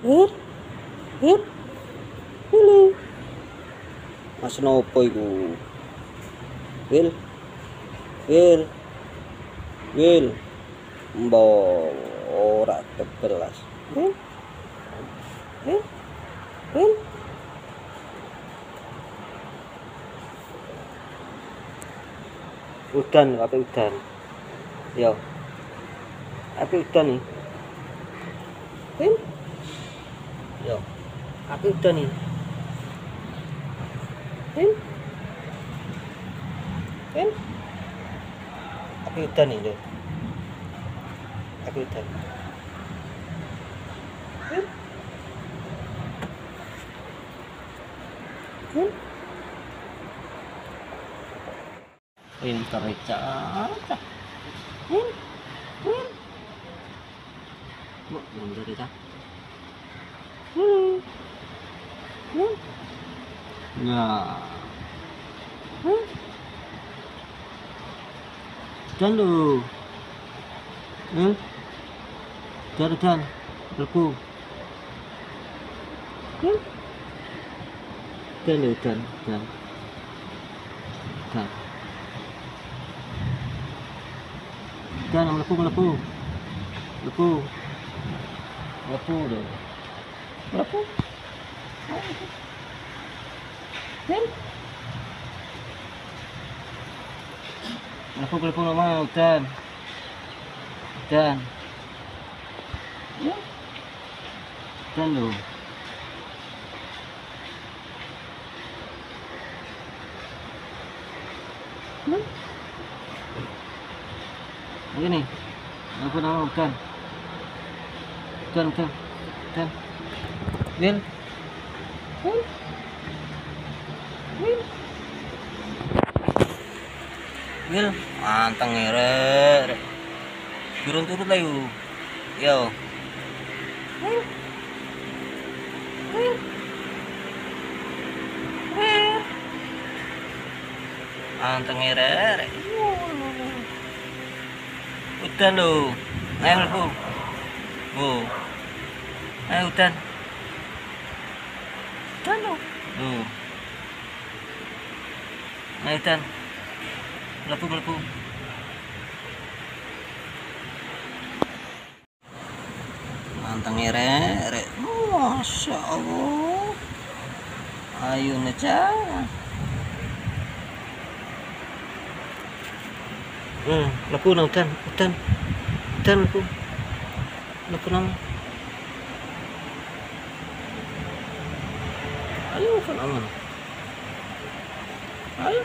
Wil. Wil. Wil. Mas nopo iku? Wil. Wil. Wil. Mbok ora kebelas. Wil. Wil. Wil. Udan, ape udan. Yo. Ape udan nih. Wil. Yo. Ape udan nih. Wil. Wil. Ape udan nih, yo. Ape udan. Wil. Wil. Pinter cah. Wil. Wil. Mbok mundur cah. Wil. Wil. Nah. Wil. Dan lho. Wil. Dan dan. Lebu. Wil. Dan lho dan dan. Dan. Dan mlebu mlebu. Mlebu. Mlebu lho. Mlebu. Wil. Mlebu mlebu mama udan. Udan. Ya. Udan lho. Ini aku nama udan. Udan udan. Udan. Wil. Wil. Wil. Wil, anteng rek. Turun turut lah yuk. Yo. Wil. Wil. Wil. Anteng rek. Udan lho. Ayo mlebu. Bu. Ayo udan. Udan lho. Lho. Ayo udan. Mlebu mlebu. Manteng rek rek. Masya Allah. Ayo cah. Mlebu nang udan, udan. Udan mlebu. Mlebu nang. Ayo kan aman. Ayo.